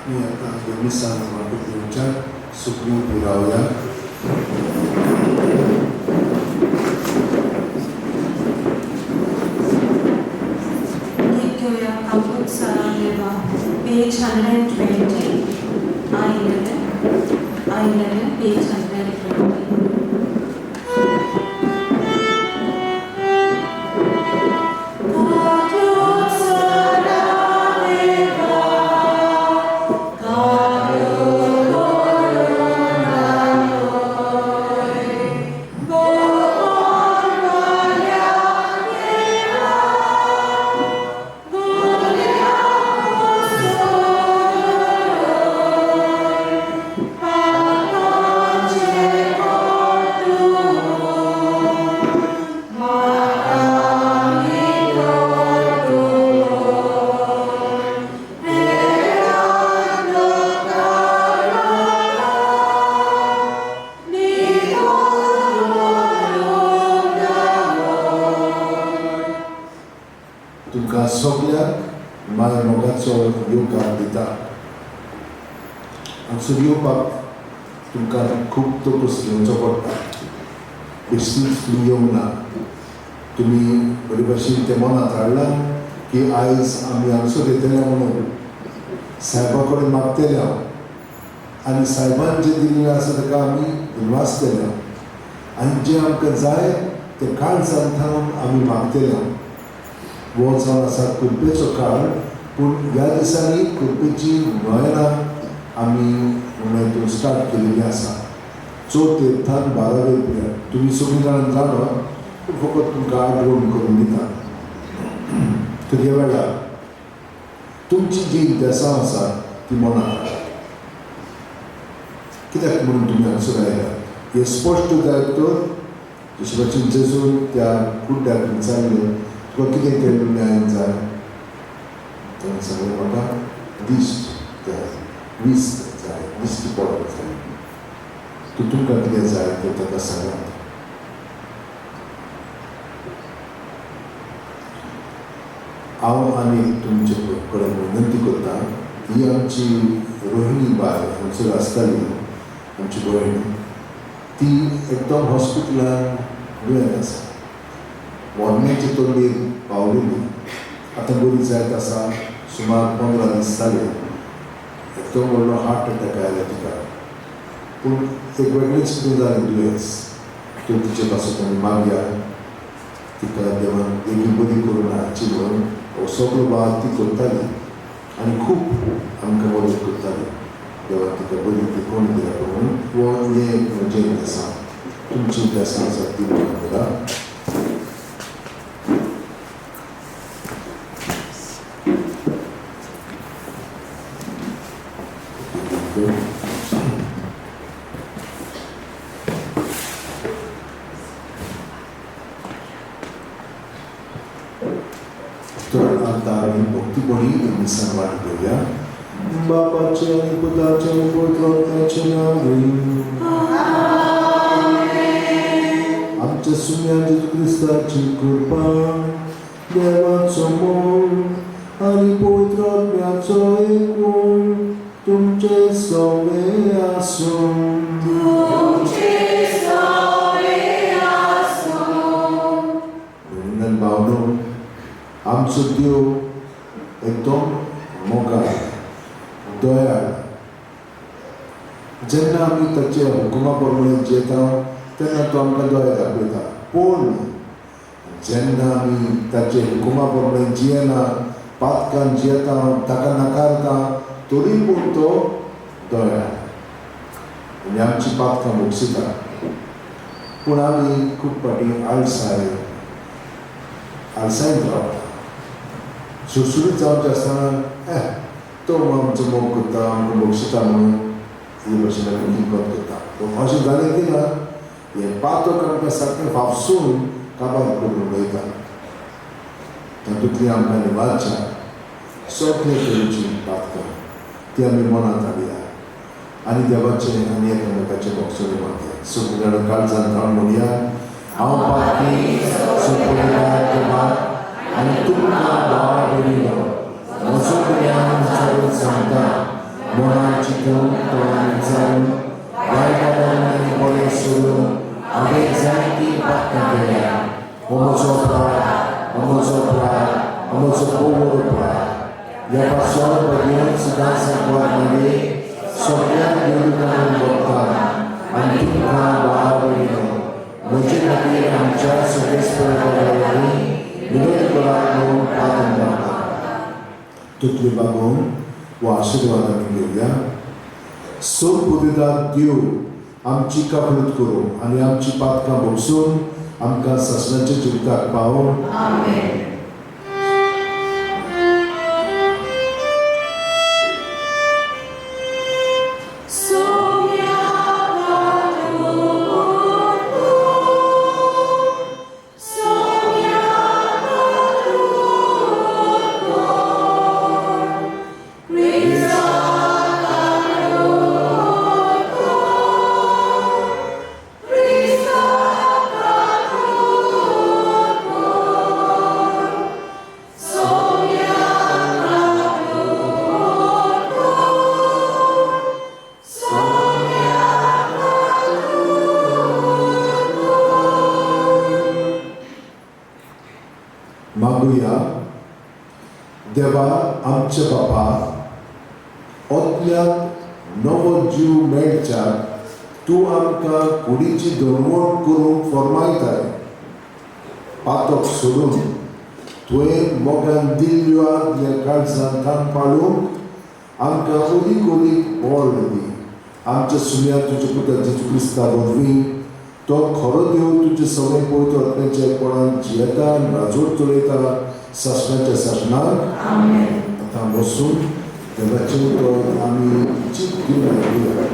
आमी आतां हे मिसान वांटून घेवच्याक सुखणी उबी रावया. गीत घेवया आपूत सारा देवा, page 120, I 11, I 11, page 120. तुमकां सगल्यांक माय मोगाचो येवकार दिता. हांगसर येवपाक तुमकां खूब तकस घेवचो पडटा. बेश्टीच तुमी येवंक ना, तुमी बरे भाशेन तें मनांत हाडलां की आयज आमी हांगसर येतले म्हणून सायबा कडेन मागतले हांव आनी सायबान जें दिल्लें आसा ताका आमी दिनवासतले आनी जें आमकां जाय तें काळजान थावन आमी मागतले. हो जावन आसा कुरपेचो काळ, पूण ह्या दिसांनी कुरपेची नोयनां आमी हितून स्टार्ट केलेली आसा. चवथे थान बारावे पर्यंत तुमी सगळीं जाणां जाणा, पूण फकत तुमकां आठवण करून दिता. तर ह्या वेळार तुमची जी इंतेसांव आसा ती मनांत हाडा. कित्याक म्हणून तुमी हांगसर आयल्या हें स्पश्ट जायत तर जशें भाशेन जेजून त्या कुड्ड्याक विचारलें, तुका कितें केल्लें हांवें जाय? ताणें सांगलें, म्हाका दिश्ट जाय, वीस जाय, दिश्टी पडप जाय. तूं तुमकां कितें जाय तें ताका सांगात. हांव आनी तुमचे कडेन विनंती करता, ही आमची रोहिणी बाय हांगसर आसताली, आमची भयण, ती एकदम हॉस्पिटलान दुयेंत आसा, मरण्याचे तोंडीर पावलेली. आतां बरी जायत आसा, सुमार 15 दीस जाले. एकदम व्हडलो हार्ट अटॅक आयलो तिका, पूण एक वेगळेंच कितें जालें दुयेंस. तर तिचे पासून आमी मागया, तिका देवान बेगीन बरी करून हाडची म्हणून. हो सगलो भाग ती करताली आनी खूब आमकां मदत करताली. देवान तिका बरी ती कोण दिल्या म्हणून हो हें म्हजें आसा, तुमची इंतेसां आसा ती म्हाका. तर आता आमी भक्तीपणी मिसान वाट घेवया. बापाचे आनी पुताचे आनी पवित्र आत्म्याचे नांवान. आमच्या सुम्या जेजू क्रिस्ताची कृपा, देवाचो मोग आनी पवित्र आत्म्याचो एकवट तुमचे सगळे आसूं. भयणीन भावनो, आमचो देव एकदम मोगाळ, दयाळ. जेन्ना आमी ताच्या हुकुमा प्रमाणे जियेता तेन्ना तो आमकां दया दाखयता, पूण जेन्ना आमी ताचे हुकुमा प्रमाणे जियेना, पातकान जियेता, ताका नाकारता, तरी पूण तो दयाळ आनी आमची पातकां भोगसिता. पूण आमी खूब फावटी आळसाय आळसायन रावता. सुरसुरीत जावचें आसतना तो आमचो मोग करता, आमकां बक्षिता म्हणून हे भशेन आमी किंकोत करता. पूण अशें जालें की ना, हें पातक आमकां सारकें फाफसून काबार करून उडयता. तातूंतली आमकां निवारच्या सगळे तरेची पातकां ती आमी मनांत हाडया आनी देवाचें आनी एकामेकाचें भोगसणें मागया. सगळीं जाणां काळजान थावन म्हणया, हांव पापी सुपुरदार देवा आनी तुमकां भाव भयणीनो म्हजो गुन्यांव विचारून सांगता. जायतीं पातकां केल्या. हो म्हजो अपराध, हो म्हजो अपराध, हो म्हजो भोव अपराध. ह्या पासून भगवान सदां सांगवार मागीर सगळ्या देवतांनी भोगतात आनी तुमकां भाव भयणीनो म्हजे खातीर आमच्या सगळे विनोद करात म्हणून प्रार्थना मागता. तुकली बागोवन वा आशिर्वाद आमी घेवया. सोपुदिदार देव आमची कबूत करूं आनी आमची पातकां भोगसून आमकां सासणाच्या जिविताक पावोवन. आमेन. मागुया. देवा आमच्या बापा, ओतल्याक नवो जीव मेळच्याक तूं आमकां कुडीची दळवण करूंक फर्मायताय. पातक सोडून तुवें मोगान दिल्ल्यो आदल्या काळजान थान पाळूंक आमकां अदीक अदीक बळ दी. आमच्या सुम्या तुज्या पुता जेजू क्रिस्ता वरवीं, तो खरो देव तुजे सगळें पवित्र आत्म्याच्या कोणाक जियेता आनी राजवट चलयता सासणाच्या सासणाक. आतां बसून देवाचें उतर आमी चिंत घेवन आयकुया.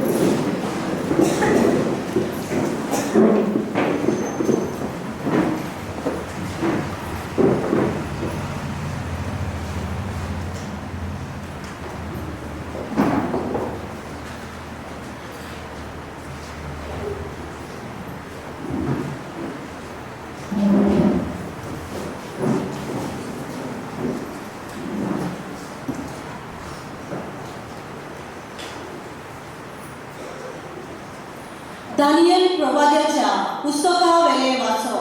दानियल प्रवाद्याच्या पुस्तकावेले वाचो.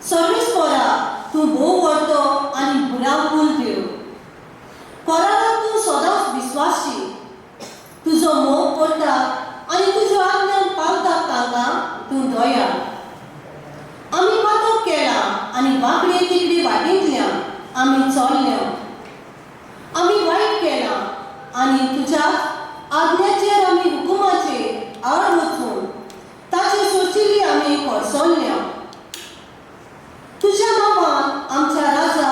सर्वेस्परा तूं भोव व्हडलो आनी भुरांकूल देव. कोराराक तूं सदांच विस्वासी. तुजो मोग करता आनी तुज्यो आज्ञान पाळटा तांकां तूं दया. आमी पातक केलां आनी वांकडी तिकडी वाटेंतल्यान आमी चल्ल्या. आमी वायट केलां आनी तुज्या आज्ञाचेर आमी हुकुमाचेर आड वचून ताचे सोचिल्ली आमी कोसळ्ळ्या. तुज्या नांवान आमच्या राजा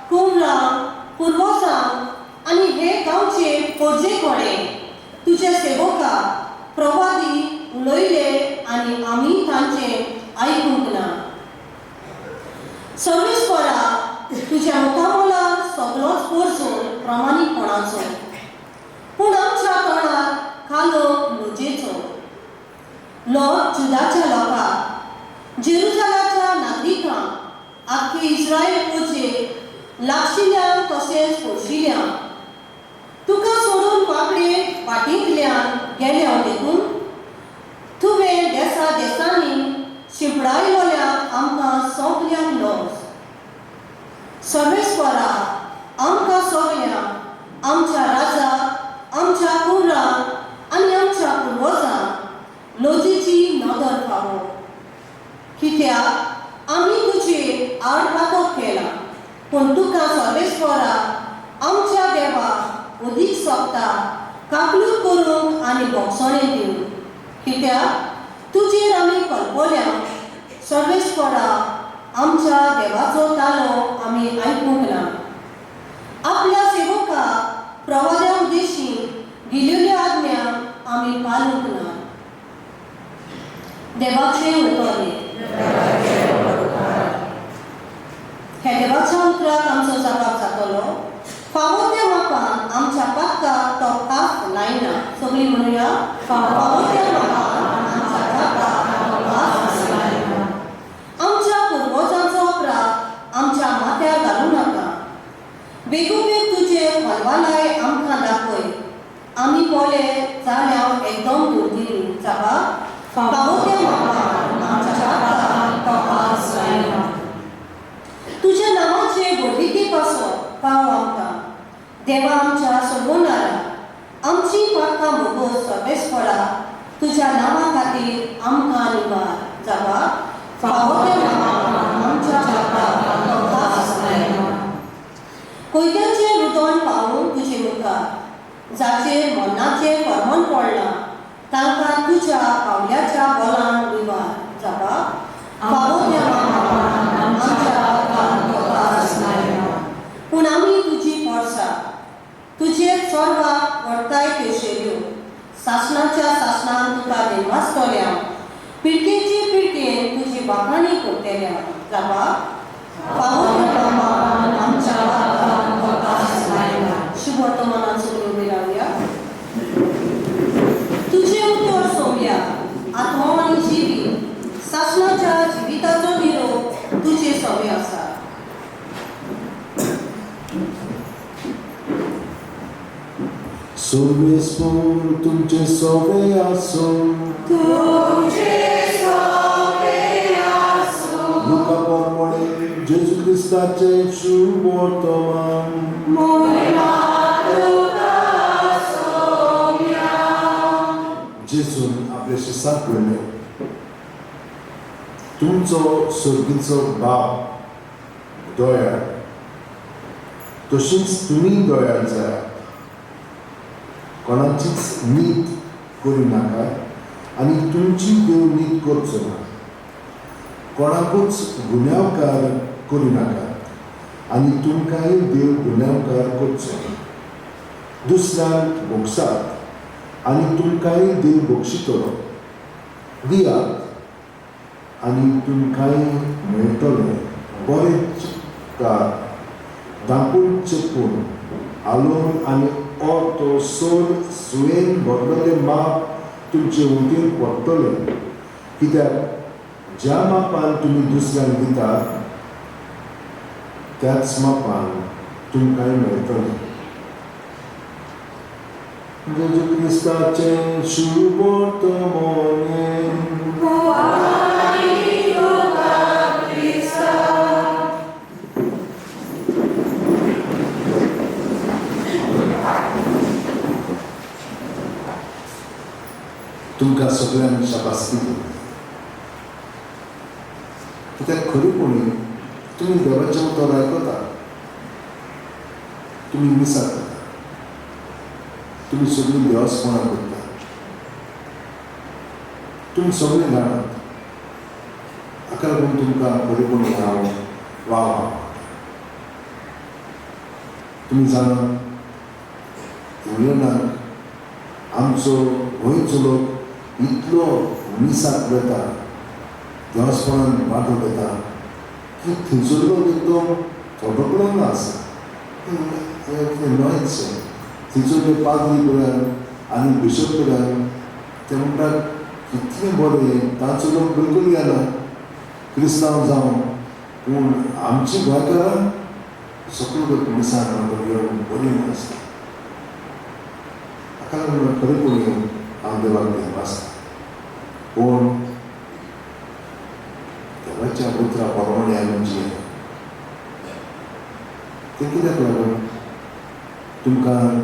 कुमरांक पुर्वजांक आनी हे गांवचे पोरजे कडेन तुजे सेवका प्रवादी उलयले आनी आमी तांचें आयकूंक ना. सर्वेस्परा तुज्या मुखामोलार सगळोच पोरसून प्रामाणीकपणाचो, पूण आमच्या तोंडार कालो लजेचो. लोक जुदाच्या लोकांक, जेरुजालाच्या नागरिकांक, आख्खे इस्रायल पोचे लागशिल्ल्यांक तशेंच पोशिल्ल्यांक तुका सोडून वांकडे वाटेंतल्यान गेल्या देखून तुवें देसा देसांनी शिंपडायलोल्याक आमकां सोंपल्यांक लज. सर्वेस्परा आमकां सगळ्यांक, आमच्या राजा, आमच्या कुमरांक आनी आमच्या पुर्वजांक लजेची नदर फावो. कित्याक आमी तुजे आड पातक केलां, पूण तुका सर्वेस्परा आमच्या देवाक अदीक सोबता काकलूत करूंक आनी भोगसणें दिवंक. कित्याक तुजेर आमी कल्पल्या. सर्वेस्परा आमच्या देवाचो तालो आमी आयकूंक ना. आपल्या सेवकाक प्रवाद्या उद्देशी दिलेल्यो आज्ञा आमी पालूंक ना. देवाचें उतर ह्या देवाच्या उतराक आमचो जाबाब जातलो. फावो त्या मापान आमच्या पातकाक तो खास लायना. सगळीं म्हणुया, फावो त्या मापान आमच्या पातकाक तो खास लायना. आमच्या पुर्वजांचो अपराध आमच्या माथ्यार घालूं नाका. बेगोबेग तुजे हलवालाय आमकां दाखय. आमी पोले जाल्यार एकदम दुर्दिनी. जाबा फावो त्या मापान आमच्या जावा फावो त्या मापान आमच्या बापाक तो दास लायना. कोयत्याचें रुदन पावूंक तुजे मुखार जाचेर मरणाचें फर्मन पडलां तांकां तुज्या पावल्याच्या बलान विवार जावा फावो त्या मापान आमच्या बापाक तो दास लायना. पूण आमी तुजी पोरसां तुजेर चोरवाक व्हरताय पेशेल्यो सासणाच्या सासणान तुका देवासतल्या पिळकेची पिळकेन तुजी वाखाणी करतल्या जावा फावो त्या मापान आमच्या बापाक तो दास लायना. शुभ वर्तमानान सगळीं उबी रावया. तुजें उतर सोमया आत्मो आनी जिवीत सासणाच्या जिविताचो निरोप तुजे सवे आसा. सर्वेस्पोर तुमचे सोवे आसो. लुका प्रमाणे जेजू क्रिस्ताचे शुभ वर्तमान. जेजून आपल्या शिसाक म्हणलें, तुमचो सर्गीचो बाप दयाळ, तशीच तुमी दयाळ जायात. कोणाचीच नीत करूं नाकात आनी तुमची देव नीत करचो ना. कोणाकूच गुन्यांवकार करूं नाकात आनी तुमकांय देव गुन्यांवकार करचो ना. दुसऱ्यांक भोगसात आनी तुमकांय देव बक्षितलो. दियात आनी तुमकांय मेळटलें. बरें चित्कार धांपून चेपून आलोवन आनी ऑटो सोल सुयेन भरलेलें माप तुमचे वटेन पडटलें. कित्याक ज्या मापान तुमी दुसऱ्यांक दितात त्याच मापान तुमकांय मेळटलें. जेजू क्रिस्ताचें शुभ वर्तमान. तुमकां सगळ्यांक शाबासकी दिवं. कित्याक खरेपणी तुमी देवाचें उतर आयकता, तुमी मिसाक करता, तुमी सगळीं देवासपणां करता, तुमी सगळीं जाणात. हाका लागून तुमकां खरेपणी हांव वाव. तुमी जाणात, इंग्लंडाक आमचो गोंयचो लोक इतलो मिसाक वेता, देवासपणान वांटो घेता की थंयसर लोक एकदम थोडो आसा. न्हयच थंयसर पाद्री कडल्यान आनी बिशप कडल्यान ते म्हणटात कितलें बरें, तांचो लोक बिलकूल येना क्रिस्तांव जावन, पूण आमची गोंयकारां सगळो लोक मिसाक वांटो घेवन बरीं आसता. हाका लागून खरेपणी हांव देवाक देव आसता. पूण देवाच्या उतरा प्रमाणे आमी जियेना. तें कित्याक लागून तुमकां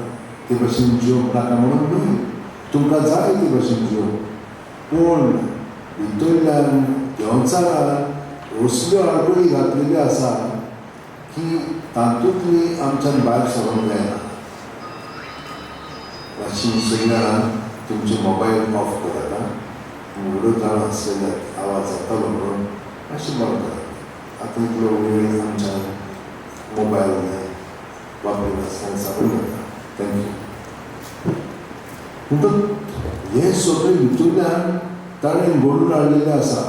ते भशेन जिवप नाका म्हणून न्हय, तुमकां जाय ते भशेन जिवप, पूण भितरल्यान देंवचारान असल्यो आडखळी घातलेल्यो आसा की तातूंतली आमच्यान भायर सरोंक जायना. मातशी सगळीं जाणां तुमचे मोबायल ऑफ करात. व्हडलो जाण आसलेले आवाज जातालो म्हणून मातशें बंद करात. आतां इतलो वेळ आमच्या मोबायल वापरिनासतना सादूर जाता. Thank you. म्हणटकच हें सगळें भितरल्यान ताणें घडून हाडलेलें आसा.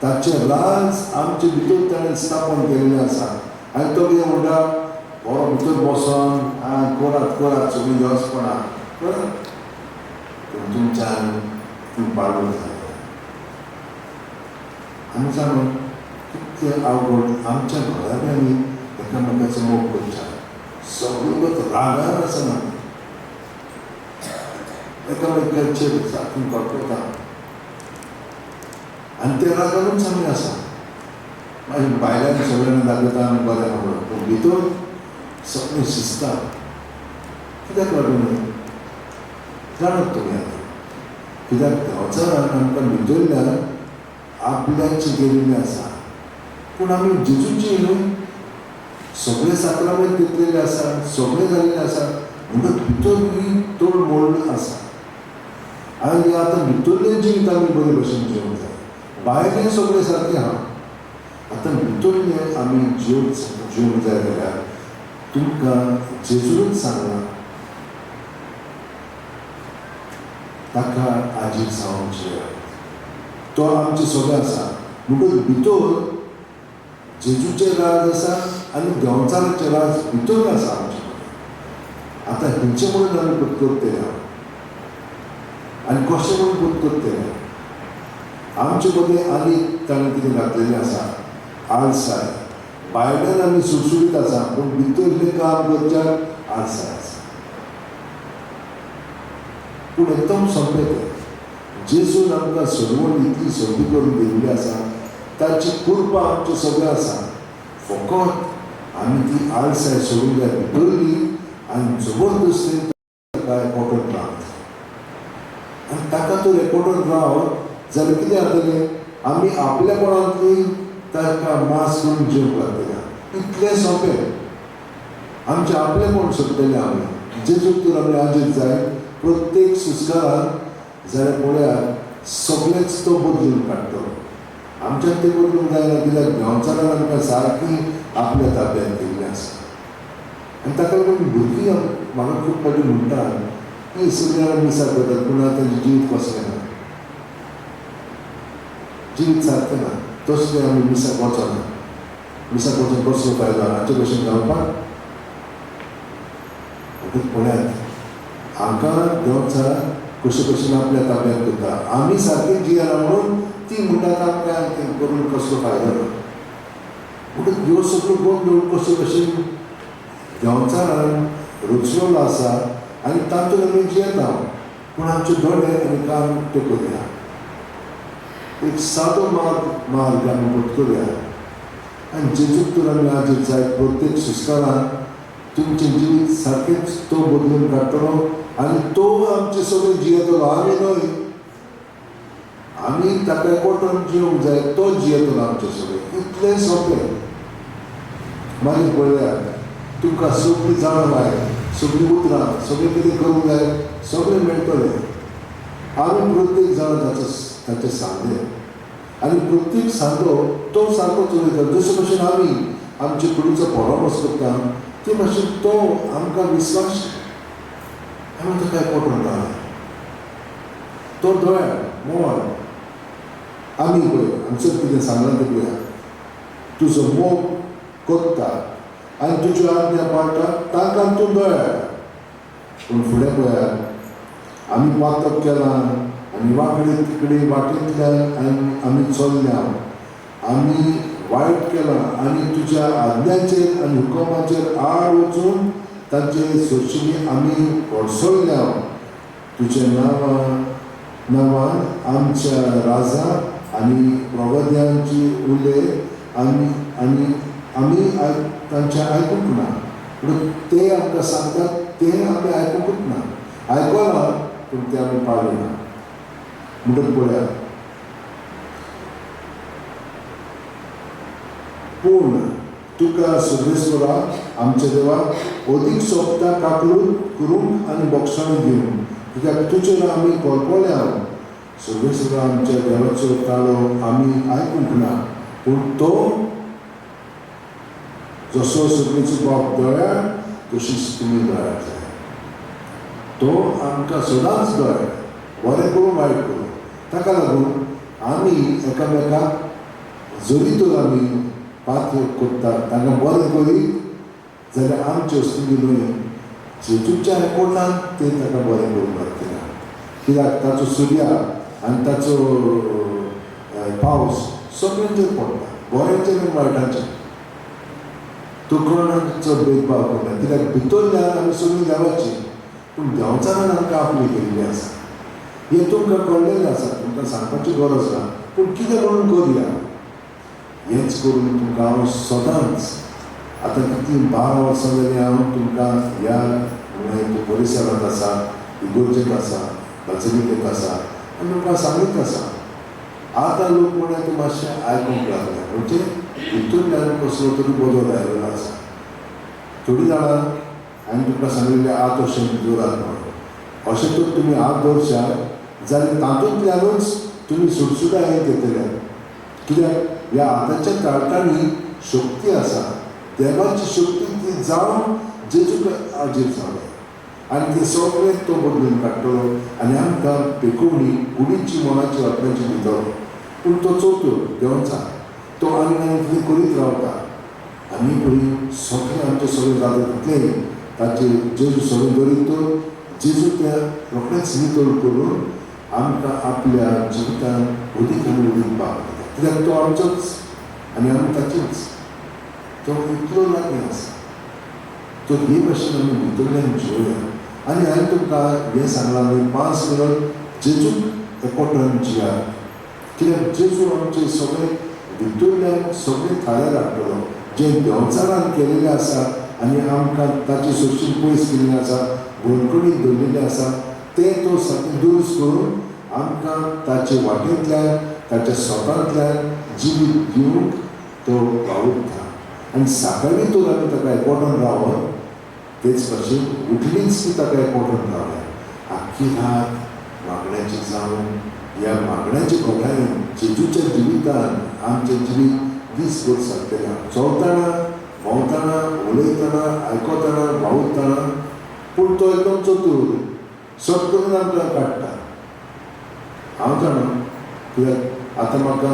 ताचें राज आमचे भितर ताणें स्थापन केल्लें आसा. आनी तो कितें म्हणटा, बरो भितर बसोन आं करात करात सगळीं देवस्पणां करात, पूण तुमच्यान ती पाळूंक जाय. आमी जाणून कितलें आवड आमच्या घराब्यांनी एकामेकाचो मोग करता, सगळो रागार आसना, एकामेकाचेर सारकें कळपता आनी ते रागानूच आमी आसा. मागीर भायल्यान सगळ्यांना दाखयता आमी बरें खबर, पूण भितर सगळें शिजता. कित्याक लागून जाणात तुमी आतां, कित्याक देंवचारान आमकां भितरल्यान आपल्याची गेल्ली आसा, पूण आमी जेजूची न्हय. सगळे साक्रामेंत घेतलेले आसा, सगळे जाल्ले आसा, म्हणटकच भितर ही तोडमोड आसा. आनी आतां भितरलें जिवीत आमी बरे भशेन जिवंक जाय. भायलें सगळें सारकें आहा, आतां भितरलें आमी जिवंक जाय जाल्यार तुमकां जेजूनच सांगलां, ताका आजी जावन जियात. तो आमचें सगळें आसा. म्हणटकच भितर जेजूचें राज आसा आनी देंवचाराचें राज भितर आसा आमचें. आतां हेंचें म्हणून आमी पत्करतले आनी कशें म्हणून पत्करतले? आमचे मदें आनी ताणें कितें घातलेलें आसा, आळसाय. भायल्यान आमी सुडसुडीत आसा, पूण भितरलें काम करच्याक आळसाय आसा. पूण एकदम सोंपें तें. जेजून आमकां सोडवण इतली सोंपी करून दिल्ली आसा, ताची कृपा आमचें सगळें आसा. फकत आमी ती आळसाय सोडूंक जाय भितरली आनी जबरदस्तीन ताका एकवटून रावंक जाय. आनी ताका तर एकवटून रावत जाल्यार कितें जातलें, आमी आपल्यापणांतली ताका मास करून जिवंक लागतले. इतलें सोंपें. आमचें आपलेपण सोडटलें आमी. जेजूक तर आमी आजीत जाय प्रत्येक संस्कारान जाल्यार पळयात सगळेंच तो बदलून काडटलो. आमच्यान तें बदलूंक जायना, कित्याक देंवचारान आमकां सारकी आपल्या ताब्यांत दिल्लें आसा. आनी ताका लागून भुरगीं म्हाका खूब फावटी म्हणटात की सगळीं जाणां मिसाक वतात, पूण तांचें जिवीत कसलें ना, जिवीत सारकें ना, तसलें आमी मिसाक वचना. मिसाक वचून कसलो फायदो हाचे भशेन घालपाक? म्हणटकच पळयात हांकां देंवचार कशे भशेन आपल्या ताब्यांत करता. आमी सारकें जियेना म्हणून ती म्हणटात आमकां करून कसलो फायदो ना. म्हणटकच ह्यो सगळ्यो गोंदळ कशे भशेन देंवचारान रचलेलो आसा आनी तातूंत आमी जियेता, पूण आमचे दोळे आनी कान उक्ते करुया. एक सादो मार्ग आमी पत्करुया आनी जेजूक तर आमी आजीत जाय प्रत्येक संस्कारान तुमचें जिवीत सारकेंच तो बदलून काडटलो आनी तो आमचे सगळें जियेतलो. आमी न्हय, आमी ताका एकवटून जिवंक जाय, तो जियेतलो आमचें सगळें. इतलें सोंपें. मागीर पळयात तुमकां सगळीं जाणां जाय, सगळीं उतरां, सगळें कितें करूंक जाय सगळें मेळटलें. आमी प्रत्येक जाण ताचे सांदे आनी प्रत्येक सांदो तो सारको चलयता. जशे भशेन आमी आमचे कुडीचो परामर्श करता ते भशेन तो आमकां विस्वास, आमी ताका एकवटून रावला. तो दोळ्या मोवाळ. आमी पळय हांगसर कितें सांगलां तें पळया, तुजो मोग करता आनी तुज्यो आज्ञा पाळटा तांकां तूं दयाळ. पूण फुडें पळयात आमी पातक केलां आनी वांकडे तिकडे वाटेंतल्यान आमी चल्ल्या, आमी वायट केलां आनी तुज्या आज्ञाचेर आनी हुकमाचेर आड वचून तांचे सोंशिनी आमी कोडसल्ल्या. तुज्या नांवान आमच्या राजा आनी प्रवाद्यांची उले आनी आनी आमी तांचें आयकूंक ना. म्हणून ते आमकां सांगतात तें आमी आयकुंकूच ना, आयकलां पूण तें आमी पाळ्ळें ना. म्हणटकच पळयात, पूण तुका सर्वेस्परा आमच्या देवा अदीक सोंपता काकलूत करूंक आनी बोगसाण दिवंक, कित्याक तुजेर आमी कोलकोल्या. सर्वेस्परा आमच्या देवाचो ताळो आमी आयकूंक ना, पूण तो जसो सगळीचो बाप दयाळ तशीच तुमी दयाळ जाय. तो आमकां सदांच दयाळ, बरें करूं वायट करूं. ताका लागून आमी एकामेकाक जरी तर आमी पात्र करतात तांकां बरें करीत जाल्यार आमचे वस्तू न्हय, जेजूच्या एकवटान ते ताका बरें करूंक लागतले. कित्याक ताचो सुर्या आनी ताचो पावस सगळ्यांचेर पडटा, बऱ्यांचेर आनी वायटांचेर. तो कोणाचो भेदभाव करना, कित्याक भितरल्यान आमी सगळीं देवाची, पूण देंवचारान आमकां आपली केल्ली आसा. हें तुमकां कळ्ळेलें आसा, तुमकां सांगपाची गरज ना, पूण कितें म्हणून करुया हेंच करून तुमकां हांव सदांच आतां कितलीं 12 वर्सां जालीं हांव तुमकां ह्या परिसरांत आसा, इगोर्जेंत आसा, बाजिलिकेंत आसा आनी तुमकां सांगीत आसा. आतां लोक म्हणल्यार ते मातशें आयकूंक लागले, म्हणजे भितूरल्यान कसलो तरी बदल आयिल्लो आसा. थोडीं जाणां हांवें तुमकां सांगिल्लें हात अशें दवरात म्हणून, अशें तर तुमी हात दवरशात जाल्यार तातूंतल्यानूच तुमी सुडसुडायेंत येतले. कित्याक ह्या हाताच्या ताळटांनी शक्ती आसा, देवाची शक्ती ती जावन जेजूक हाजीर जाले आनी ते सगळें तो बदलून काडटलो आनी आमकां पेकोवणी कुडीची मनाची आत्म्याची दितलो. पूण तो चोरतो देवचार, तो आनी आनी कितें करीत रावता आनी पळय सगळें आमचें सगळें जाता तितलें ताचेर जेजू सगळें दवरीत तर जेजू त्या रोखडेंच नितळ करून आमकां आपल्या जिवितान अदीक आनी अदीक भाग दिता. कित्याक तो आमचोच आनी आमी ताचेच, तो इतलो लागीं आसा. तर हे भाशेन आमी भितरल्यान जिवया. आनी हांवें तुमकां हें सांगलां, आमी 5 मिनट जेजूक एकवटान जियात. कित्याक जेजू आमचे सगळे भितरल्यान सगळे थाऱ्यार हाडटलो जें देंवचारान केलेलें आसा आनी आमकां ताची सोंशीन पयस केल्लें आसा, बंदखणीत दवरिल्लें आसा, तें तो सारकें दुरुस्त करून आमकां ताचे वाटेंतल्यान ताच्या स्वतांतल्यान जिवीत दिवंक तो वावुरता. आनी सकाळीं तर आमी ताका एकवटान रावत, तेच भाशेन उठलीच की ताका एकवटान रावया. आख्खी रात मागण्याची जावन ह्या मागण्याच्या घोटायेन जेजूच्या जिवितान आमचें जिवीत दीसभर सारतलें. चलतना, भोंवतना, उलयतना, आयकतना, वावुरतना, पूण तो एकदम चतूर सट करून आमकां काडटा. हांव जाणा, कित्याक आतां म्हाका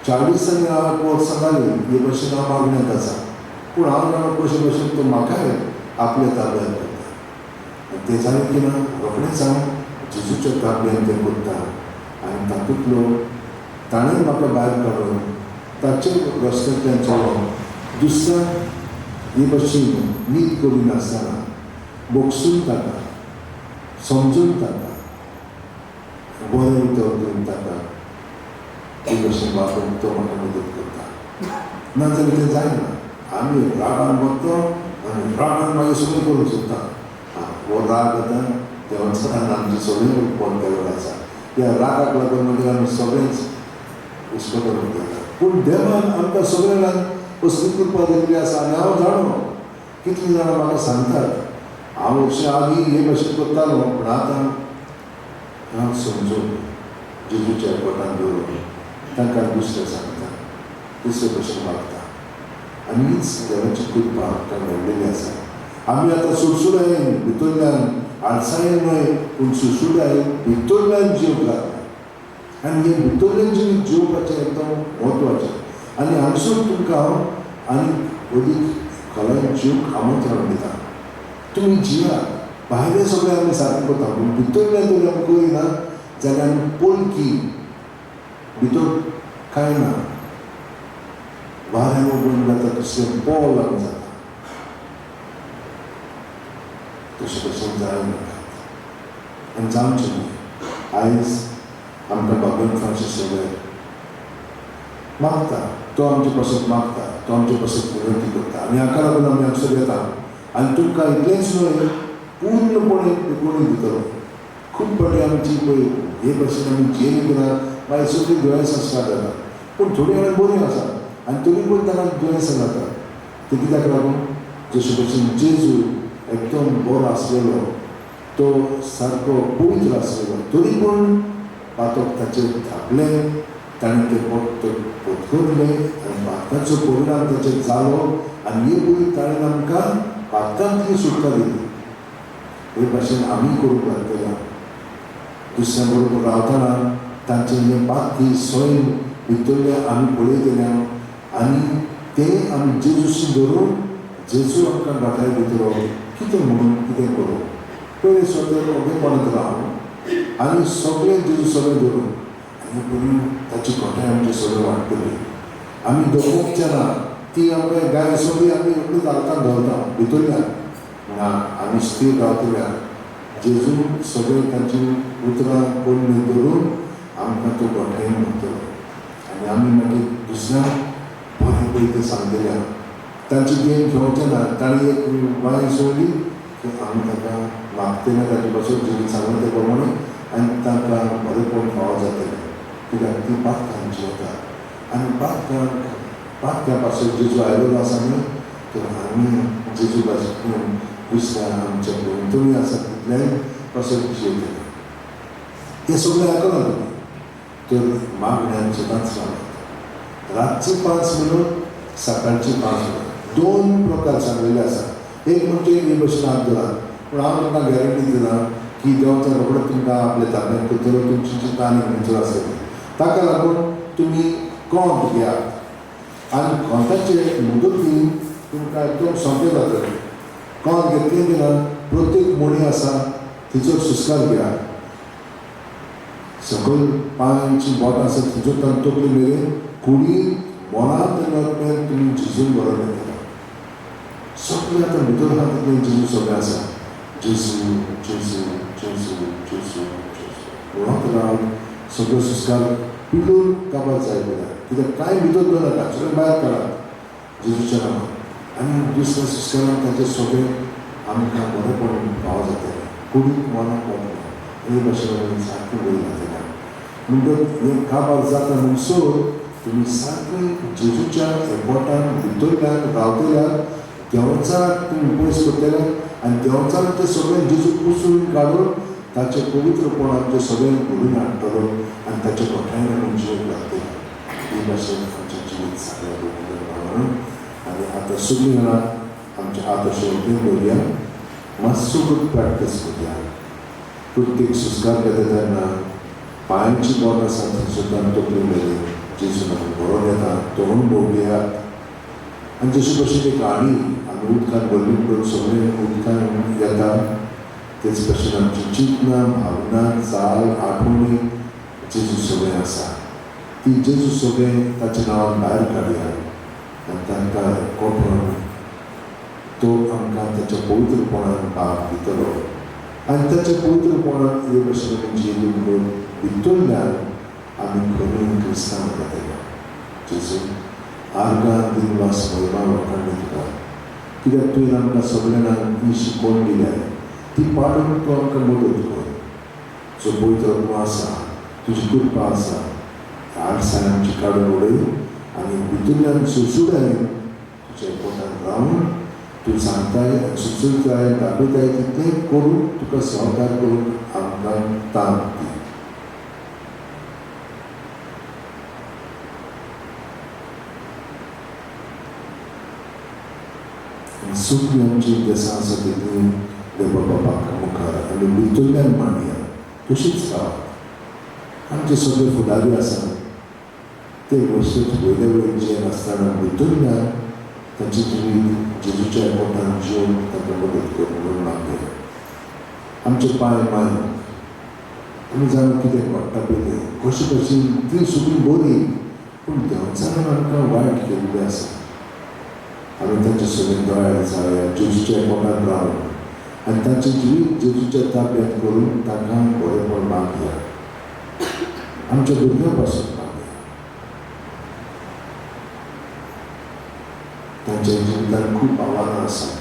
40 आनी 8 वर्सां जालीं हे भाशेन हांव मागण्यांत आसा, पूण हांव जाणा कशे भाशेन तो म्हाकाय आपल्या ताब्यांत करता. आनी तें जालें की ना रोखडेंच हांव जेजूच्या ताब्यांत तें करता आनी तातूंतलो ताणें म्हाका भायर काडून ताचे रस्त्यांतल्यान चलोवन दुसऱ्या हे भाशेन नीत करिनासतना बोगसून ताका, समजून ताका, बरें उतर दिवन ताका हे भाशेन वापरून तो म्हाका मदत करता. नाजाल्यार तें जायना. आमी रागान वता आनी रागान मागीर सगळें करूंक सोदता. हो राग आतां देवचारान आमचें सगळें बंद केल्लो आसा. ह्या रागाक लागून मागीर आमी सगळेंच उस्कटून वता. पूण देवान आमकां सगळ्यांक असली कृपा दिल्ली आसा. आनी हांव जाणो कितलीं जाणां म्हाका सांगतात, हांव अशें आदी हे भाशेन करतालो, पूण आतां हांव समजून जेजूच्या पोटान दवरून तांकां दुसरें सांगता, दुसरे भशेन वागता. आनी हीच देवाची कृपा आमकां मेळ्ळेली आसा. आमी आतां सुडसुडायेन भितरल्यान आळसायेन न्हय, पूण सुडसुडायेन भितरल्यान जिवंक लागता. आनी हें भितरल्यान जिवीत जिवपाचें एकदम म्हत्वाचें. आनी हांगसून तुमकां हांव आनी अदीक खोलायेन जिवंक आमंत्रण दिता. तुमी जियात, भायलें सगळें आमी सारकें करता, पूण भितरल्यान जर आमी करिना जाल्यार आमी पोलकी, भितर कांय ना, वाऱ्यान उबून जाता, दुसरें पोल आमी जाता. तशें भशेन जायनाकात आनी जावचें न्हय. आयज आमकां बाबन फ्रांसीस सगळे मागता, तो आमचे पासत मागता, तो आमचे पासत विनंती करता आनी हाका लागून आमी हांगसर येता. आनी तुमकां इतलेंच न्हय, पूर्णपणे पेकोवणी दितलो. खूब फावटी आमची पळय हे भाशेन आमी जियेली ना, मागीर सगळीं दुयेंसां स्टार्ट जाता. पूण थोडीं जाणां बरीं आसा आनी तरी पूण तांकां दुयेंसां जाता. तें कित्याक लागून जशे भशेन जेजू एकदम बरो आसलेलो, तो सारको पवित्र आसलेलो, तरी पूण पातक ताचेर धापलें, ताणें तें पत्करलें आनी पातकाचो परिणाम ताचेर जालो आनी हे पयलीं ताणें आमकां पातकांतली सुटका दिली. हे भाशेन आमी करूंक लागतले. दुसऱ्या बरोबर रावतना तांचें हें पातकी सैम भितरलें आमी पळयतले आनी तें आमी जेजूशी धरून जेजू आमकां घटाय दितलो. कितें म्हणून कितें करूं, पयलें स्वता ओगेपणांत रावूं आनी सगळें जेजू सगळें धरून आनी पयलीं ताची घटाय आमची सगळें वाडटली. आमी दमोवचे ना, ती आमकां गाय सगळी आमी रोखडीच हालतान धरता भितरल्यान ना, आमी स्थीर रावतल्या. जेजू सगळें तांची उतरां पयलीं धरून आमकां तो घटायेन व्हरतलो आनी आमी मागीर दुसऱ्यांक बरें पळय तें सांगतले. तांची गेम खेळोवचें ना. ताणें एक बांय सोडली की आमी ताका मागतले ताचे पासून जेजून सांगलें ते प्रमाणे आनी तांकां बरेंपण फावो जातलें. कित्याक ती पातकान जियेता आनी पातकां पासून जेजू आयलेलो आसा न्ही, तर आमी जेजू पासून दुसऱ्या आमच्या भोंवतणी आसा तितल्याय पासून जियेतले. हें सगळें आयकलां तुमी, तर मागण्यान सदांच रावतात. रातची 5 मिनट, सकाळची 5 मिनट, 2 प्रकार सांगलेले आसा. एक म्हणजे हे भशेन हात धरात, पूण हांव तुमकां गॅरंटी दिना की देवाच्या रोखडो तुमकां आपल्या ताब्यांत करतलो, तुमची जी तान म्हणचो आसतली. ताका लागून तुमी कोंत घेयात आनी कोंताचे मुदतीन तुमकां एकदम सोंपें जातलें. कोंत घेतलें तेन्ना प्रत्येक मणी आसा तिचो सुस्कार घेयात. सकयल पांयांची बोटां आसा थंयचो तांकां तकली मेरेन कुडीन मनांत मेरेन तुमी झिजून बरोवन येतले. सगळें आतां भितर आहा तितलें जेजू सगळें आसा. जेजू जेजू जेजू जेजू जेजू म्हणत रावन सगळो सुस्कार पिळून काबार जाय पडल्या, कित्याक कांय भितर दवरनाका, सगळें भायर काडात जेजूच्या नांवान. आनी दुसऱ्या सुस्कारान ताचें सगळें आमकां बरेंपण फावो जातलें, कुडीक मनाक वतलें. हे भशेन आमी सारकें बरी जातलें. म्हणटकच हें काबार जाता म्हणसर तुमी सारकें जेजूच्या एकवटान भितरल्यान रावतल्यान देंवचाराक तुमी पयस करतले आनी देंवचाराक तें सगळें जेजू पुसून काडून ताचें पवित्रपण आमचें सगळें घडून हाडटलो आनी ताच्या गोठायन आमी जिवंक लागतले. हे भाशेन आमचें जिवीत सारकें म्हणून. आनी आतां सगळीं जाणां आमचे हात अशें वटेन दवरया, मातसो प्रॅक्टीस करया. प्रत्येक सुस्कार घेता तेन्ना पांयांची बोट आसा थंयसरल्यान तकली मेरेन जेजून आमी बरोवन येता तो अणभव घेयात. आनी जशे भशेन एक आणी आमी उदकान भरली म्हणून सगळें उदकान येता, तेच भशेन आमची चिंतनां, भावना, चाल, आठवणी जेजू सगळें आसा ती जेजू सगळें ताच्या नांवान भायर काडया आनी तांकां कोठून तो आमकां ताच्या पवित्रपणान भाग दितलो. आनी ताच्या पवित्रपणान हे भशेन आमी जियेली म्हणून भितरल्यान आमी खरी क्रिस्तांव जातले. जेजू आर्गां दिनवास महिमा लोकांनी तुका, कित्याक तुवें आमकां सगळ्यांक ही शिकवण दिल्या, ती पाळूंक तूं आमकां मदत कर. जो पवित्र आत्मो आसा, तुजी कृपा आसा, आडसाण आमची काडून उडय आनी भितरल्यान सुडसुडाय तुज्या पोटान रावन तूं सांगताय आनी सुचयताय दाखयताय तितलें करून तुका सहकार करून आमकां तांक दी. सगळीं आमची देसां आसा तितलीं देवा बापाक मुखार आनी भितरल्यान मांडया, तशीच रावात. आमचे सगळे फुडारी आसा ते वस्तूत वयले वयर जियेन आसतना भितरल्यान तांचे जिवीत जेजूच्या पोटान जिवन तांकां मदत करून म्हणून मागया. आमचे पांय माय आमी जाणा कितें घडटा पळय तें कशें कशीं ती सगळीं बरी, पूण देंवचारान आमकां वायट केल्लें आसा. आमी तांचे सगळें दोळ्यार जावया जेजूच्या पोटान रावन आनी तांचें जिवीत जेजूच्या ताब्यांत करून तांकां बरेंपण मागया. आमच्या भुरग्यां पासून मागया, तांच्या जिवितांत खूब आव्हानां आसात.